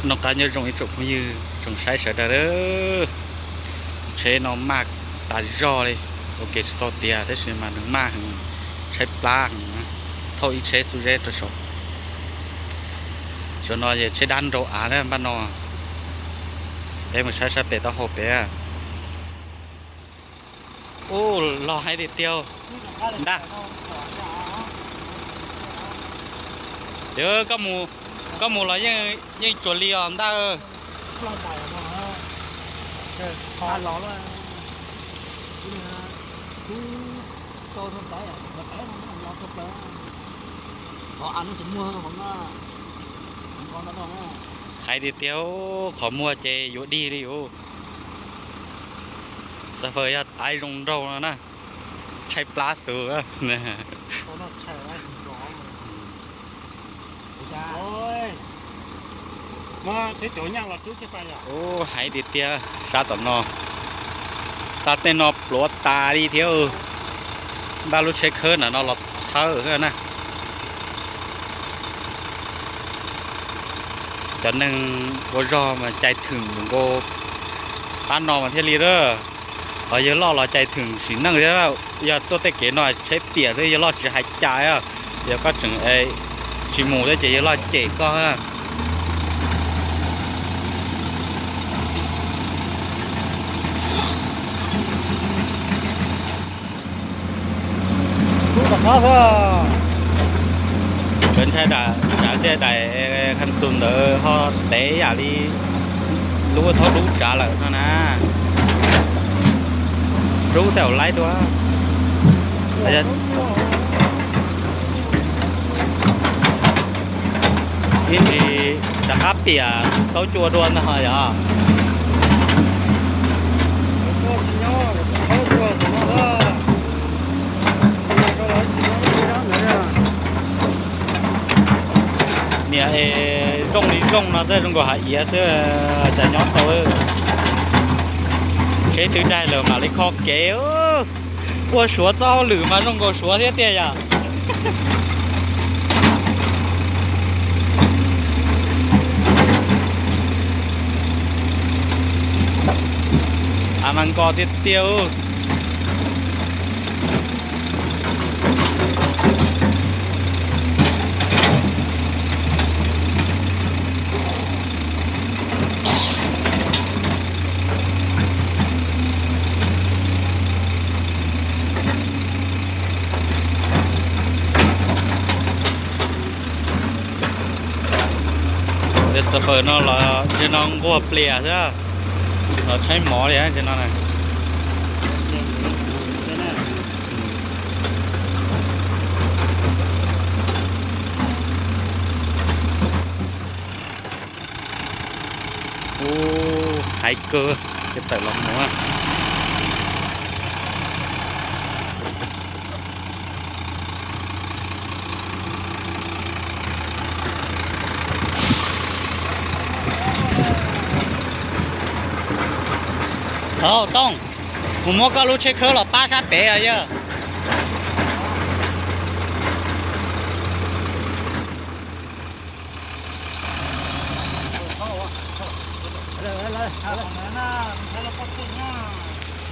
Noj qab nyob zoo ib tsoom phooj ywg tsoom saib sawv daws. Tsheb no maj tas zog li, ua ke tsis tau tiav tab sis mas nws maj heev, tshaib plab heev, thauj ib tsheb xub zeb rau saud. Tsuas no yog tsheb dab nrau av na npaj no. Peb mus saib sab pem taub hau pem. Ub, los heev tiag tiag. Ntaj, koj mus los yeej tsuas li os ntaj. Heev tiag tiag, qhov muag ces yuav dig li yus. Xav fawm yog av zoo nraug no na, tshaib plab xwb. Ub, heev tiag tiag, sab tom no, sab tej no pluav tas li thiab. Npaj lub tsheb khawb ntawm no los thawb xwb na. Cov neeg ua zog mas cais thwm nkaus pab no mas thiaj li lawm. Ho yawg loj los cais thwm sim neej thiab, yog tuaj tej kev no tsheb piam xwb yawg loj tsis hais cais. Yog koj tseem tsis mus thiab ces yawg loj cem koj. Kawg ntshai daim, daim khas xus ntawd ho tev yam li lub thaub dub tsav lawm no na. Rub tej laib dua. Ib ntsis rov qab piam taub cua dua ntag yog. Niam es zoo li zoo no xwb zoo nkaus hav iav xwb, cas nyob tau. Tsheb twb daig lawm mam li kho kev. Ua suav txoj hauj lwm mas zoo nkaus suav thiab tiag yom. Av mas nkos tiag tiag. Tej xab fawm no los ntshe no nquag plias xwb, los tshaib mov li ntshe no na. Ub, hais kawg, ces tawm los mus. Tau Tooj, kuv muab koj lub tsheb khawb los pab sab pem os yawg.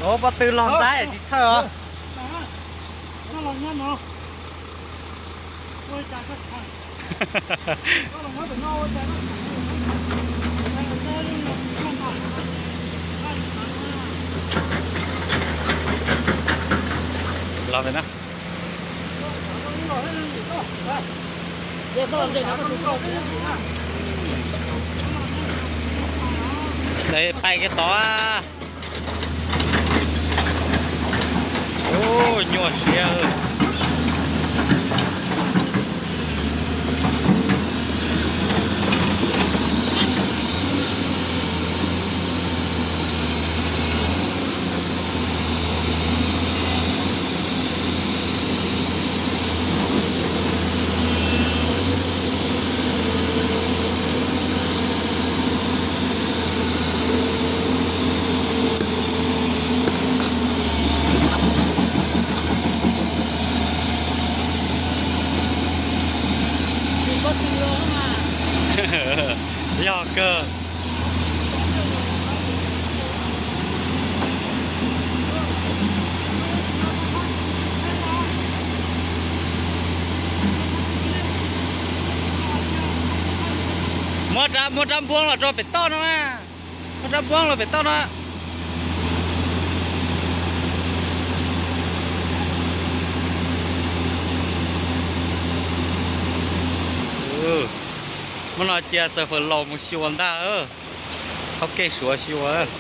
Ov, pob tw los ntxaib tsis txhawj os. Los na. Pais kiag tod. Ub, nyuaj siab. Yog kawg. Muab rab, muab rab npuab los rau pem toj no na. Muab rab npuab los pem toj no. Muab no cia xaws fawm laus mus xyuas ntag. Thauj kev suav xyuas.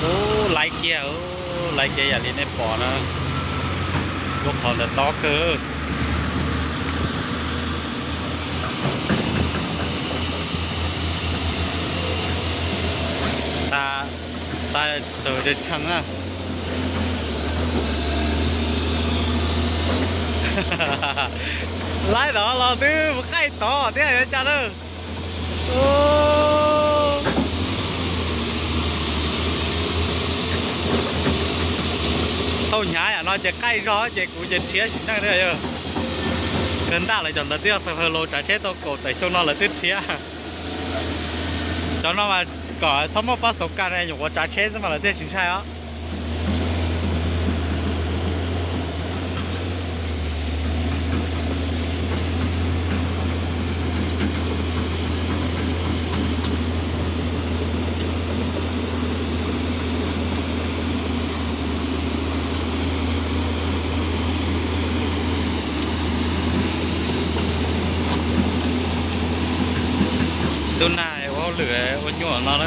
Ub, laiv kiag, ub, laiv kiag yam li nej pom na. Lub qhov ntawd tob kawg. Xa, xa xaws tshee tshee na. Laiv tod los twb mus qaij tod thiab yuav cas lawm. Tau hnyav yam no ces qaij zog ces kuv ces rhiab sim neej thiab yog. Kawg ntaj lawv cov ntawd twb yog xav hawv los tsav tsheb tau kaum tawm xyoo no lawv twb rhiab. Cov no mas kom txhob muaj pab xauv kas nyuam qhuav tsav tsheb xwb mas lawv thiaj tsis ntshai os. Ntuj nag ua hauj lwm ua nyuaj no na,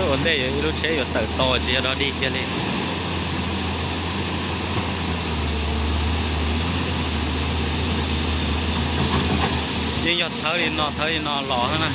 ua ntej yuav ib lub tsheb yuav tawm tau tsis yog dog dig kiag li. Yeej yog thawb li no thawb li no los na.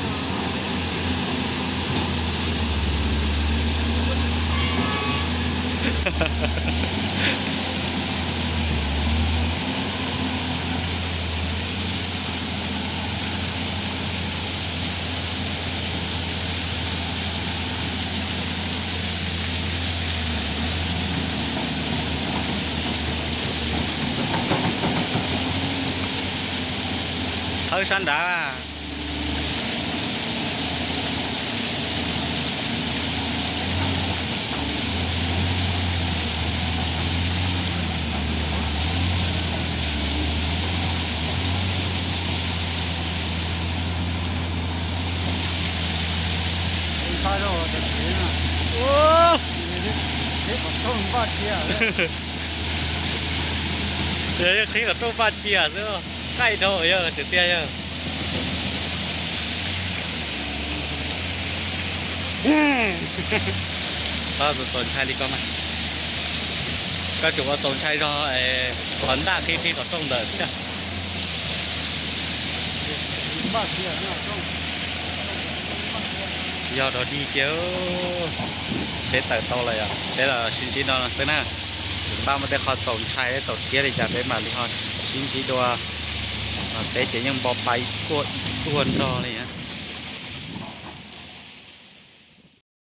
Thawb sab nrad. Yog yeej qhib kom rooj npaj cia xwb, qaij dhau yog tiag tiag yog. Txaus ntshai li ko mas, koj tseem ua txaus ntshai zog qhov ntaj qhib qhib qhov rooj ntawd thiab. Yog dog dig kiag, peb tawm tau lawm yog peb los sib ntsib no xwb na. Tsis npaj muaj tej qhov txaus ntshai txaus rhiab li cas peb mam li ho sib ntsib dua. Peb ces yeej npo pa ib kuaj ib tuag nrog li.